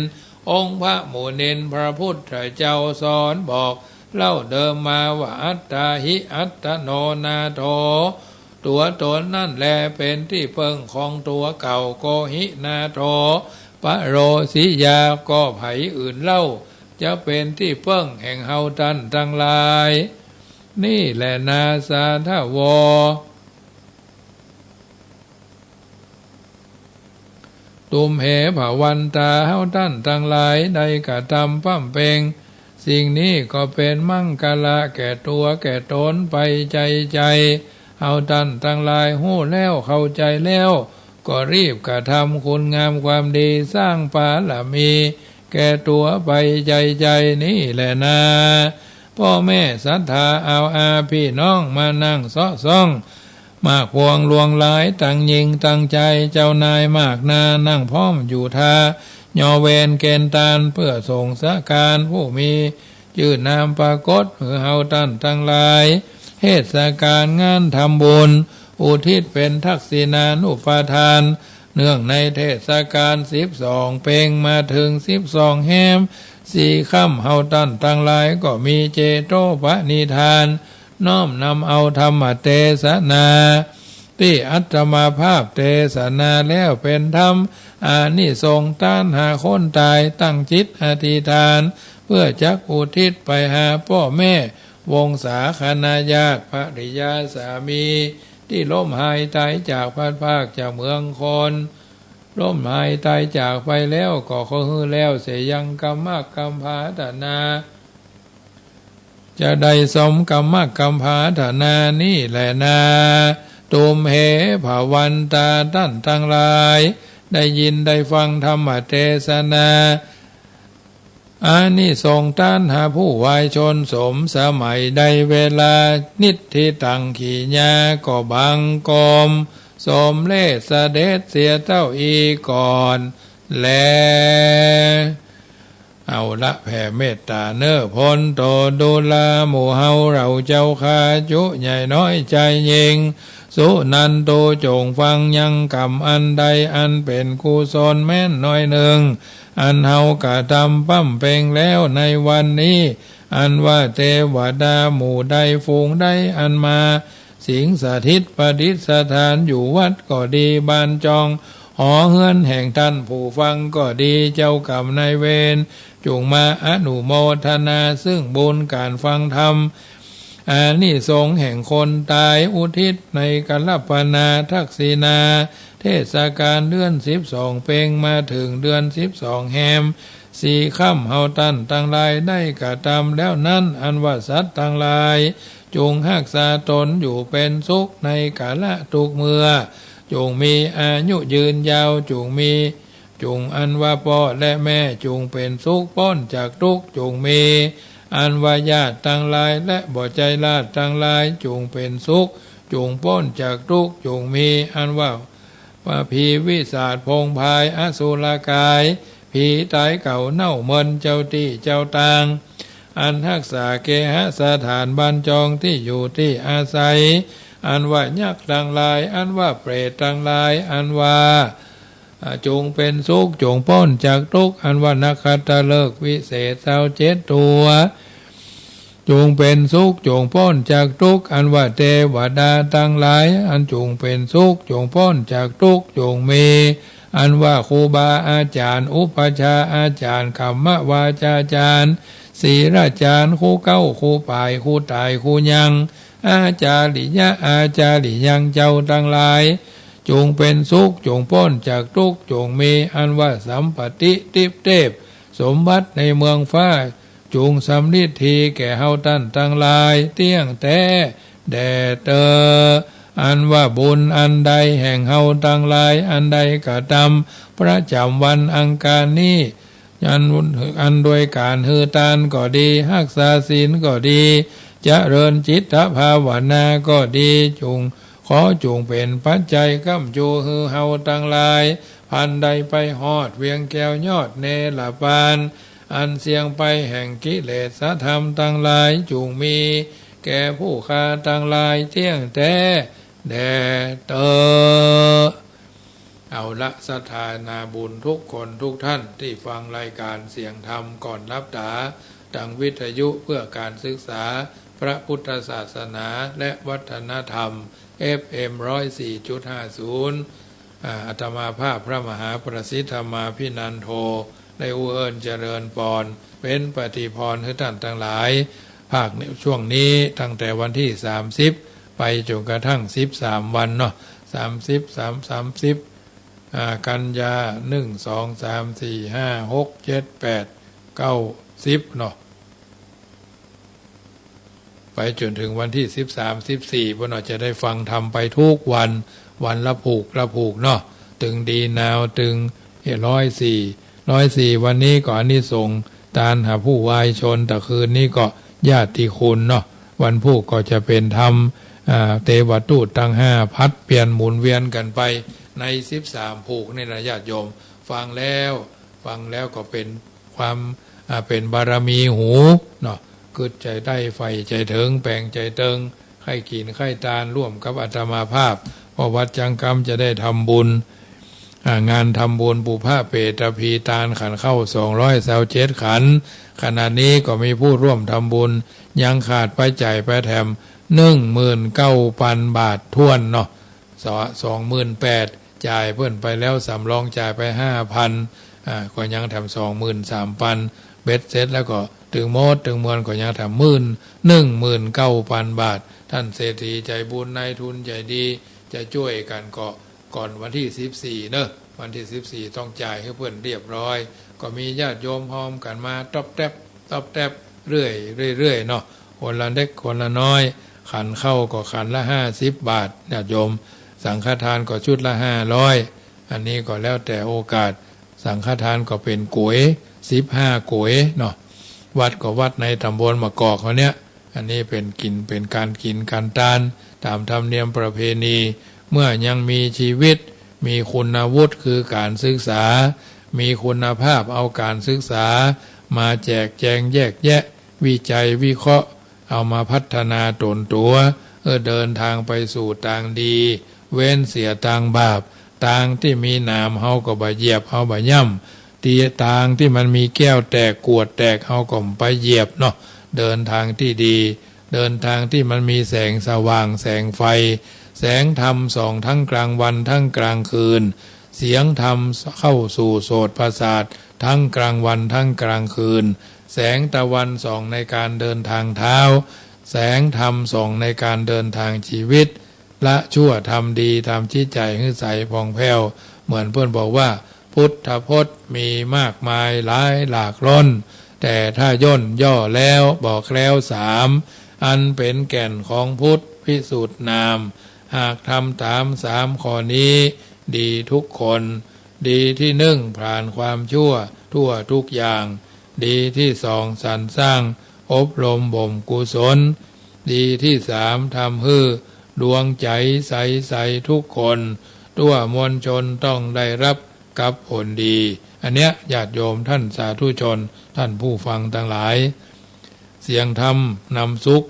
องค์พระมุนินทร์พระพุทธเจ้าสอนบอก เล่าเดิมมาว่า อัตตาหิอัตโตนาโถ ตั๋วต๋นนั้นแลเป๋นตี้เปิ้งของตั๋วเก่า โกหินาโถ ปโรสิยา ก็ใผอื่นเล่า จะเป๋นตี้เปิ้งแห่งเฮาต้านตังหลาย นี่แลนา สาธโว ตุมเห ภวันตา เฮาต้านตังหลาย ได้กระตำบำเพ็งสิ่งนี้ก็เป๋นมังคละแก่ตั๋วแก่ต๋นไปใจ๋ใจ๋ เฮาต้านตังหลายฮู้แล้วเข้าใจ๋แล้ว ก็รีบกระตำคุณงามความดี สร้างบารมีแก่ตั๋วไปใจ๋ใจ๋ นี่แลนา ป้อแม่ศรัทธา เอาอาปี้น้องมานั่งเซาะซ่อง มากพวงหลวงหลาย ตังญิงตังจาย เจ้านายมากนา นั่งพร้อมอยู่ท่า ยอเวรเกณฑ์ตาน เปื้อส่งสการผู้มีจื้อนามปรากฏ หื้อเฮาต้านตังหลาย เทศกาลงานทำบุญ อุทิศเป๋นทักษิณานุปทาน เนื่องในเทศกาลสิบสองเพ็งมาเถิงสิบสองแฮมสี่ค่ำ เฮาต้านตังหลายก็มีเจโตปณิธาน น้อมนำเอาธรรมเตสนา ตี้อาตมาภาพเตสนาแล้วเป๋นธรรม อานิสงส์ต้านหาคนต๋าย ตั้งจิตอธิษฐาน เปื้อจักอุทิศไปหาป้อแม่ วงศาคณาญาติ ภริยาสามี ตี้ล้มหายต๋ายจากพลัดพรากจากเมืองคน ล้มหายต๋ายจากไปแล้ว ก็ขอหื้อแล้วเสียยังกำมักกำผาถนา จะได้สมกำมักกำผาถนา นี่แลนา ตุมเห ภวันตา ต้านตังหลาย ได้ยินได้ฟังธรรมเตสนา อานิสงส์ต้านหาผู้วายชน สมสมัยได้เวลา นิทธิตัง กิริยาก็บังคม สมเร็จเสด็จเสียเต้าอี้ก่อนแล เอาละ แผ่เมตต๋าเน่อ พ้นโตดูราหมู่เฮาเหล่าเจ้าข้า จุใหญ่น้อยจายญิง สุนันโต จงฟังยังกำอันใด อันเป๋นกุศลแม้นน้อยนึ่ง อันเฮากระตำบำเพ็งแล้วในวันนี้ อันว่าเตวดาหมู่ใดฝูงใด อันมาสิงสถิตประดิษฐานอยู่วัดก็ดี บ้านจองหอเฮือนแห่งต้านผู้ฟังก็ดี เจ้ากรรมนายเวรจุ่งมาอนุโมทนา ซึ่งบุญก๋านฟังธรรม อานิสงส์แห่งคนต๋าย อุทิศในกัลปนาทักษิณา เทศกาลเดือนสิบสองเพ็งมาเถิงเดือนสิบสองแฮมสี่ค่ำ เฮาต้านตังหลายได้กระตำแล้วนั้น อันว่าสัตว์ตังหลาย จุ่งฮักษาต๋นอยู่เป๋นสุขในกาละทุกเมื่อ จุ่งมีอายุยืนยาว จุ่งมี จุ่งอันว่าป้อและแม่ จุ่งเป๋นสุขป๊นจากตุ๊กข์ จุ่งมี อันว่าญาติตังหลาย และบ่ใจ้ญาติตังหลาย จุ่งเป๋นสุข จุ่งป๊นจากตุ๊กข์ จุ่งมี อันว่า ว่าผีวิสาจพงพาย อสุรกาย ผีต๋ายเก่าเน่าเมิน เจ้าตี้เจ้าตาง อันฮักษาเกหสถานบ้านจองตี้อยู่ตี้อาศัย อันว่ายักษ์ตังหลาย อันว่าเปรตตังหลาย อันว่า อ่า จุ่งเป๋นสุข จุ่งป๊นจากตุ๊กข์ อันว่านักขัตฤกษ์วิเศษซาวเจ็ดตั๋ว จงเป๋นสุข จงป๊นจากตุ๊กข์ อันว่าเตวดาตังหลาย อันจงเป๋นสุข จงป๊นจากตุ๊กข์ จงมี อันว่าครูบาอาจ๋ารย์ อุปัชฌาย์อาจ๋ารย์ กรรมวาจ๋าจ๋ารย์ ศีลาจ๋ารย์ ครูเก๊า ครูป่าย ครูต๋าย ครูยัง อาจ๋าริยะ อาจ๋าริยัง เจ้าตังหลาย จงเป๋นสุข จงป๊นจากตุ๊กข์ จงมี อันว่าสัมปติ ติ๊บเตพ สมบัติในเมืองฟ้า จงสำริดถีแก่เฮาต้านตังหลาย เตี้ยงแต๊แด่เต๊อ อันว่าบุญอันใดแห่งเฮาตังหลาย อันได้กระตำประจ๋ำวันอังคารนี้ อัน อันโดยก๋านหื้อตานก็ดี ฮักษาศีลก็ดี เจริญจิตตภาวนาก็ดี จง ขอจงเป๋นปัจจัยก้ำจูหื้อเฮาตังหลาย พันได้ไปฮอดเวียงแก้วยอดเนรปาน อันเสี้ยงไปแห่งกิเลสธรรมตังหลาย จุ่งมีแก่ผู้ข้าตังหลาย เตี้ยงแต๊แด่เต๊อ เอาละ ศรัทธานาบุญทุกคนทุกท่านตี้ฟังรายก๋านเสียงธรรมก่อนหลับต๋า ตางวิทยุเพื่อก๋านศึกษาพระพุทธศาสนาและวัฒนธรรม เอฟเอ็ม ร้อยสี่จุดห้าศูนย์ อ่า อาตมาภาพพระมหาประสิทธิ์ธรรมาภินันโท ได้อู้เอิ้นเจริญปอน เป๋นปฏิภรณ์หื้อต้านตังหลาย ภาคช่วงนี้ตั้งแต่วันตี้สามสิบ ไปจ๋นกระทั่งสิบสามวันเนาะ สามสิบ สาม สามสิบ อ่า กันยา หนึ่ง สอง สาม สี่ ห้า หก เจ็ด แปด เก้า สิบ เนาะ ไปจ๋นเถิงวันตี้สิบสาม สิบสี่ ปู้นเนาะ จะได้ฟังธรรมไปทุกวัน วันละผูกละผูกเนาะ ตึงดีนาว ตึง เอ้ย ร้อยสี่ ร้อยสี่ วันนี้ก็อานิสงส์ตานหาผู้วายชน ตะคืนนี้ก็ญาติคุณเนาะ วันพูกก็จะเป๋นธรรม อ่า เตวทูตตังห้าผลัดเปลี่ยนหมุนเวียนกั๋นไปในสิบสามผูกนี่นะ ญาติโยม ฟังแล้ว ฟังแล้วก็เป๋นความ อ่า เป๋นบารมีหูเนาะ กึ๊ดใจ๋ใต้ ใฝ่ใจ๋เถิง แป๋งใจ๋เติง ใค่กิ๋นใค่ตานร่วมกับอาตมาภาพ เพราะวัดจังกำจะได้ทำบุญ อ่า งานทำบุญปุพพะเปตพีตานขันข้าวสองร้อยซาวเจ็ดขัน ขณะนี้ก็มีผู้ร่วมทำบุญยังขาดไปจ่ายไปแถมหนึ่งหมื่นเก้าปันบาทถ้วนเนาะ ส- สองหมื่นแปด จ่ายเปิ้นไปแล้ว สำรองจ่ายไปห้าพัน อ่า ก็ยังแถมสองหมื่นสามปัน เบ็ดเสร็จแล้วก็ตึงหมดตึงมวลก็ยังแถมหมื่น หนึ่งหมื่นเก้าปันบาท ท่านเศรษฐีใจ๋บุญ นายทุนใจ๋ดี จะจ้วยกั๋นก็ ก่อนวันตี้สิบสี่เนาะ วันตี้สิบสี่ต้องจ่ายหื้อเปิ้นเรียบร้อย ก็มีญาติโยมฮอมกั๋นมาต๊อบแต๊บต๊อบแต๊บเรื่อย เรื่อยๆ เนาะ คนละเล็กคนละน้อย ขันข้าวก็ขันละห้าสิบบาท ญาติโยม สังฆทานก็ชุดละห้าร้อย อันนี้ก็แล้วแต่โอกาส สังฆทานก็เป๋นก๋วย สิบห้าก๋วยเนาะ วัดก็วัดในต๋ำบลมะกอกเฮาเนี่ย อันนี้เป๋นกิ๋น เป๋นก๋านกิ๋นก๋านตานต๋ามธรรมเนียมประเพณี เมื่อยังมีจีวิต มีคุณวุฒิคือก๋านศึกษา มีคุณภาพ เอาก๋านศึกษามาแจกแจงแยกแยะ วิจัยวิเคราะห์ เอามาพัฒนาต๋นตั๋ว เออ เดินตางไปสู่ตางดี เว้นเสียตางบาป ตางตี้มีหนามเฮาก็บ่เหยียบ เฮาบ่ย่ำ ตี้ตางตี้มันมีแก้วแตกกรวดแตก เฮาก็บ่ไปเหยียบเนาะ เดินตางตี้ดี เดินตางตี้มันมีแสงสว่าง แสงไฟ แสงธรรมส่องทั้งกลางวันทั้งกลางคืน เสียงธรรมเข้าสู่โสตประสาททั้งกลางวันทั้งกลางคืน แสงตะวันส่องในก๋านเดินตางเท้า แสงธรรมส่องในก๋านเดินตางจีวิต ละชั่วทำดี ทำจิตใจ๋หื้อใสผ่องแผ้ว เหมือนเปิ้นบอกว่า พุทธพจน์มีมากมายหลายหลากล้น แต่ถ้าย่นย่อแล้วบอกแล้วสาม อันเป๋นแก่นของพุทธพิสูจน์นาม หากทำต๋ามสามข้อนี้ ดีทุกคน ดีตี้นึ่ง ผลาญความชั่วทั่วทุกอย่าง ดีตี้สอง สรรสร้างอบรมบ่มกุศล ดีตี้สาม ทำหื้อดวงใจ๋ใสๆ ทุกคน ทั่วมวลชนต้องได้รับกับผลดี อันเนี้ยญาติโยมท่านสาธุชน ท่านผู้ฟังตังหลาย เสียงธรรมนำสุข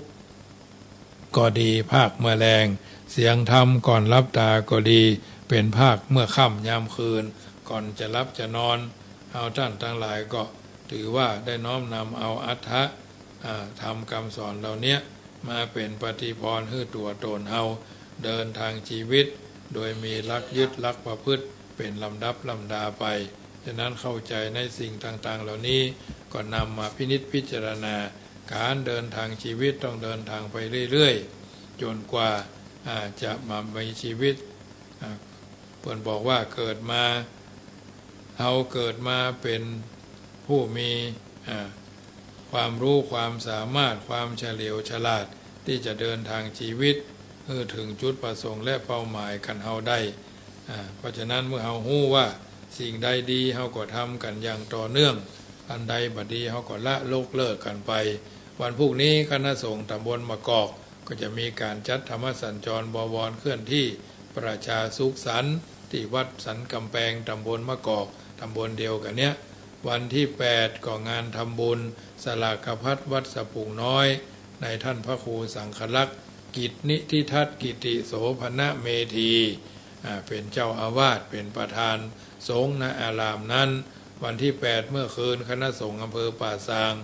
ก็ดี ภาคเมื่อแลง เสียงธรรมก่อนหลับต๋าก็ดี เป๋นภาคเมื่อค่ำยามคืน ก่อนจะหลับจะนอน เฮาต้านตังหลายก็ถือว่าได้น้อมนำเอาอัตถะ อ่า ธรรมกำสอนเหล่าเนี้ยมาเป๋นปฏิภรณ์หื้อตั๋วต๋นเฮาเดินตางจีวิต โดยมีหลักยึดหลักประพฤติเป๋นลำดับลำดาไป ฉะนั้นเข้าใจ๋ในสิ่งต่างๆ เหล่านี้ ก็นำมาพินิจพิจารณา ก๋านเดินตางจีวิตต้องเดินตางไปเรื่อยๆ จ๋นกว่า อ่า จะมามีจีวิต อ่า เปิ้นบอกว่าเกิดมา เฮาเกิดมาเป๋นผู้มี อ่า ความรู้ความสามารถ ความเฉลียวฉลาด ตี้จะเดินตางจีวิตหื้อเถิงจุดประสงค์และเป้าหมายกั๋นเฮาได้ อ่า เพราะฉะนั้นเมื่อเฮาฮู้ว่าสิ่งใดดีเฮาก็ทำกั๋นอย่างต่อเนื่อง อันใดบ่ดีเฮาก็ละยกเลิกกั๋นไป วันพูกนี้คณะสงฆ์ต๋ำบลมะกอก ก็จะมีก๋านจัดธรรมสัญจรบวรเคลื่อนที่ประชาสุขสันต์ ตี้วัดสันกำแปง ต๋ำบลมะกอก ต๋ำบลเดียวกั๋นเนี้ย วันตี้แปดก็งานทำบุญสลากภัตวัดสะปุงน้อย ในต้านพระครูสังฆลักษณ์ กิตตินิธิทัศน์ กิติโสภณเมธี อ่า เป๋นเจ้าอาวาส เป๋นประธานสงฆ์ ณ อารามนั้น วันตี้แปดเมื่อคืน คณะสงฆ์อำเภอป่าซาง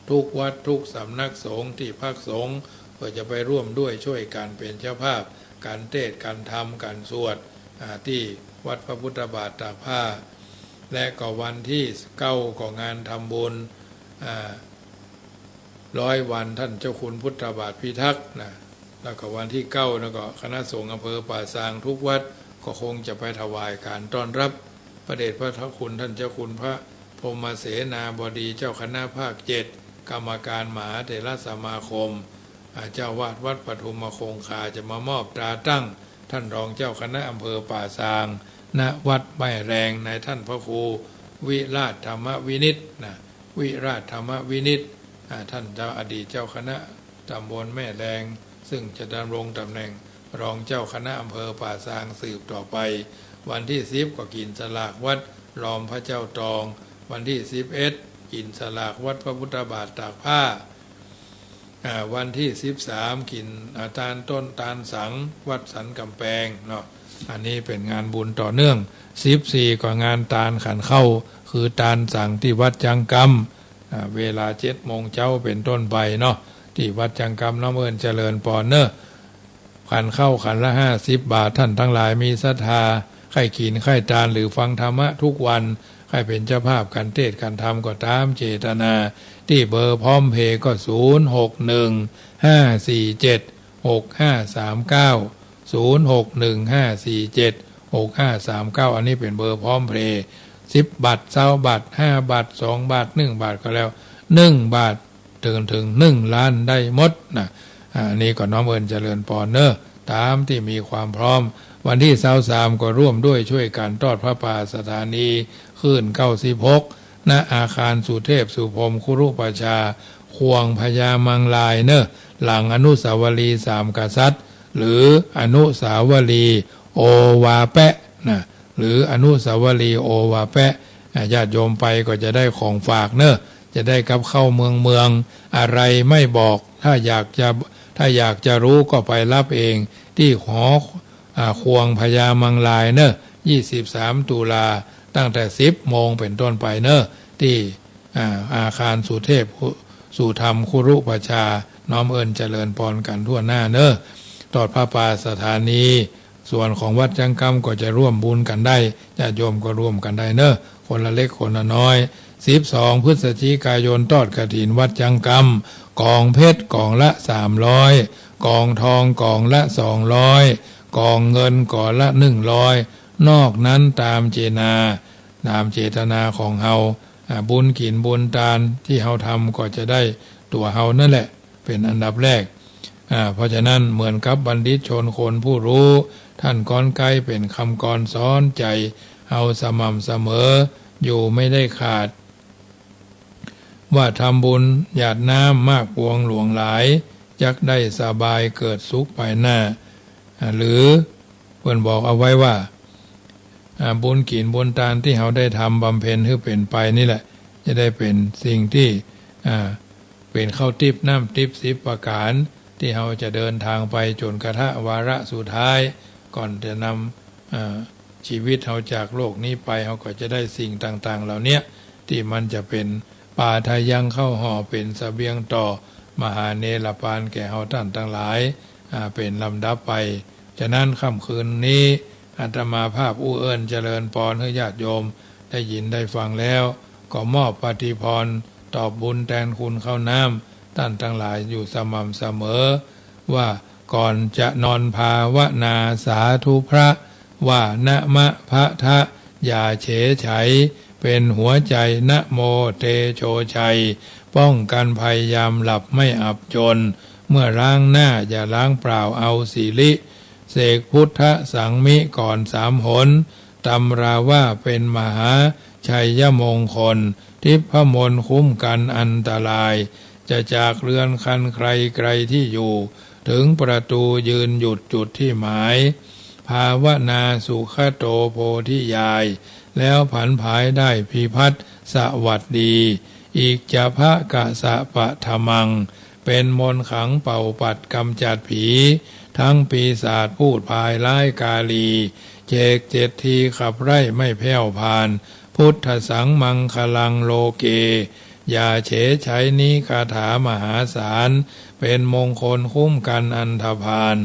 กู้วัดกู้สำนักสงฆ์ตี้พักสงฆ์ เปื้อจะไปร่วมด้วยช่วยกั๋นเป๋นเจ้าภาพ ก๋านเตสน์ ก๋านธรรม ก๋านสวด อ่า ตี้วัดพระพุทธบาทตากผ้า และก็วันตี้เก้าก็งานทำบุญ อ่า ร้อยวันต้านเจ้าคุณพุทธบาทพิทักษ์นะ แล้วก็วันตี้เก้าแล้วก็คณะสงฆ์อำเภอป่าซางกู้วัด ก็คงจะไปถวายก๋านต้อนรับ พระเดชพระคุณต้านเจ้าคุณพระพรหมเสนาบดีเจ้าคณะภาคเจ็ด กรรมการมหาเถรสมาคม อ่า เจ้าอาวาสวัดปทุมคงคา จะมามอบตราตั้ง ต้านรองเจ้าคณะอำเภอป่าซาง ณ วัดแม่แลง ในต้านพระครูวิราชธรรมวินิจนะ วิราชธรรมวินิจ อ่า ต้านเจ้า อดีตเจ้าคณะต๋ำบลแม่แลง ซึ่งจะดำรงต๋ำแหน่งรองเจ้าคณะอำเภอป่าซางสืบต่อไป วันตี้สิบก็กิ๋นสลากวัดลอมพระเจ้าตอง วันตี้สิบเอ็ดกิ๋นสลากวัดพระพุทธบาทตากผ้า อ่า วันตี้สิบสามกิ๋น อ่า ตานต้นตานสังวัดสันกำแปงเนาะ อันนี้เป๋นงานบุญต่อเนื่อง สิบสี่ก็งานตานขันข้าว คือตานสังตี้วัดจังกำ อ่า เวลาเจ็ดโมงเจ๊าเป๋นต้นไปเนาะ ตี้วัดจังกำ น้อมเอิ้นเจริญปอนเน่อ ขันข้าวขันละห้าสิบบาท ต้านตังหลายมีศรัทธา ใค่กิ๋นใค่ตานหรือฟังธรรมะกู้วัน ใค่เป๋นเจ้าภาพก๋านเตสน์ก๋านธรรมก็ต๋ามเจตนา ตี้เบอร์พร้อมเพย์ก็ ศูนย์หกหนึ่งห้าสี่เจ็ดหกห้าสามเก้า ศูนย์หกหนึ่งห้าสี่เจ็ดหกห้าสามเก้า อันนี้เป๋นเบอร์พร้อมเพย์ สิบบาท ซาวบาท ห้าบาท สองบาท นึ่งบาทก็แล้ว นึ่งบาท เถิง เถิงนึ่งล้านได้หมดนะ อ่า อันนี้ก็น้อมเอิ้นเจริญปอนเน่อ ต๋ามตี้มีความพร้อม วันตี้ซาวสามก็ร่วมด้วยช่วยกั๋นตอดผ้าป่าสถานีคลื่นเก้าสิบหก ณ อาคารสุเทพสุพรหมคุรุประชา ข่วงพญามังรายเน่อ หลังอนุสาวรีย์สามกษัตริย์ หรืออนุสาวรีย์โอวาแปะนะ หรืออนุสาวรีย์โอวาแปะ อ่า ญาติโยมไปก็จะได้ของฝากเน่อ จะได้กับข้าวเมืองเมือง อะไรไม่บอก ถ้าอยากจะ ถ้าอยากจะรู้ก็ไปรับเอง ตี้หอ อ่า ข่วงพญามังรายเน่อ ยี่สิบสามตุลา ตั้งแต่สิบโมงเป๋นต้นไปเน่อ ตี้ อ่า อาคารสุเทพ สุธรรมคุรุประชา น้อมเอิ้นเจริญปอนกั๋นทั่วหน้าเน่อ ตอดผ้าป่าสถานี ส่วนของวัดจังกำก็จะร่วมบุญกั๋นได้ ญาติโยมก็ร่วมกั๋นได้เน่อ คนละเล็กคนละน้อย สิบสองพฤศจิกายน ตอดกฐินวัดจังกำ กองเพชรกองละสามร้อย กองทองกองละสองร้อย กองเงินกองละหนึ่งร้อย นอกนั้นต๋ามเจนา ต๋ามเจตนาของเฮา อ่า บุญกิ๋นบุญตานตี้เฮาทำก็จะได้ตั๋วเฮานั่นแหละ เป๋นอันดับแรก อ่า เพราะฉะนั้นเหมือนกับบัณฑิตชนคนผู้รู้ ต้านก้อนใก๊เป๋นกำกรสอนใจ๋เฮาสม่ำเสมอ อยู่ไม่ได้ขาด ว่าทำบุญหยาดน้ำมากปวงหลวงหลาย จักได้สบายเกิดสุขไปหน้า อ่า หรือเปิ้นบอกเอาไว้ว่า อ่า บุญกิ๋นบุญตานตี้เฮาได้ทำบำเพ็ญหื้อเป๋นไปนี่แหละ จะได้เป๋นสิ่งตี้ อ่า เป๋นข้าวติ๊บน้ำติ๊บสิบประก๋าน ตี้เฮาจะเดินตางไปจ๋นกระทั่งวาระสุดท้าย ก่อนจะนำ อ่า จีวิตเฮาจากโลกนี้ไป เฮาก็จะได้สิ่งต่างๆ เหล่าเนี้ย ตี้มันจะเป๋นปาทะยังข้าวห่อ เป๋นเสบียงต่อ มหาเณรปานแก่เฮาต้านตังหลาย อ่า เป๋นลำดับไป ฉะนั้นค่ำคืนนี้อาตมาภาพอู้เอิ้นเจริญปอนหื้อญาติโยมได้ยินได้ฟังแล้ว ก็มอบปฏิภรณ์ตอบบุญแตนคุณข้าวน้ำต้านตังหลายอยู่สม่ำเสมอ ว่าก่อนจะนอนภาวนาสาธุพระ ว่านะมะพะทะ อย่าเฉยไฉ เป๋นหัวใจ๋ นะโมเตโชชัย ป้องกันภัยยามหลับไม่อับจน เมื่อล้างหน้าอย่าล้างเปล่าเอาสิริ เสกพุทธสังมิก่อนสามหน ตำราว่าเป๋นมหาชัยมงคล ทิพมนต์คุ้มกันอันตราย จะจากเรือนคันใครไกลที่อยู่ ถึงประตูยืนหยุดจุดที่หมาย ภาวนาสุขโตโพธิญาณ แล้วผันผายได้พิพัฒน์สวัสดี อิจจะภะกะสะปะทะมัง เป๋นมนต์ขลังเป่าปัดกำจัดผี ทั้งปีศาจพูดพายร้ายกาลี เจกเจ็ดทีขับไล่ไม่แผ้วพาน พุทธัสสังมังคลังโลเก อย่าเฉยไฉนี้คาถามหาศาล เป๋นมงคลคุ้มกันอันธพาล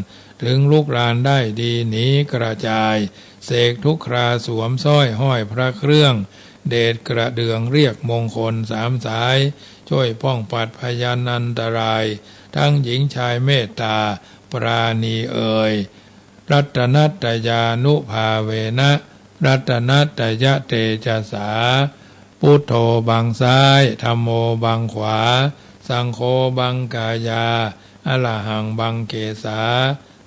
ถึงลุกรานได้ดีหนีกระจาย เสกทุกคราสวมสร้อยห้อยพระเครื่อง เดชกระเดื่องเรียกมงคลสามสาย ช่วยป้องปัดพยันอันตราย ทั้งหญิงชายเมตตาปราณีเอ่ย รัตนัตตยานุภาเวนะ รัตนัตตยเตจสา พุทโธบังซ้าย ธัมโมบังขวา สังโฆบังกายา อะระหังบังเกสา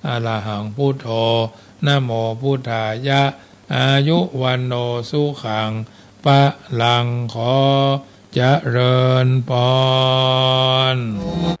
อะระหังพุทโธ นะโมพุทธายะ อายุวัณโณสุขัง พะลัง ขอเจริญปอน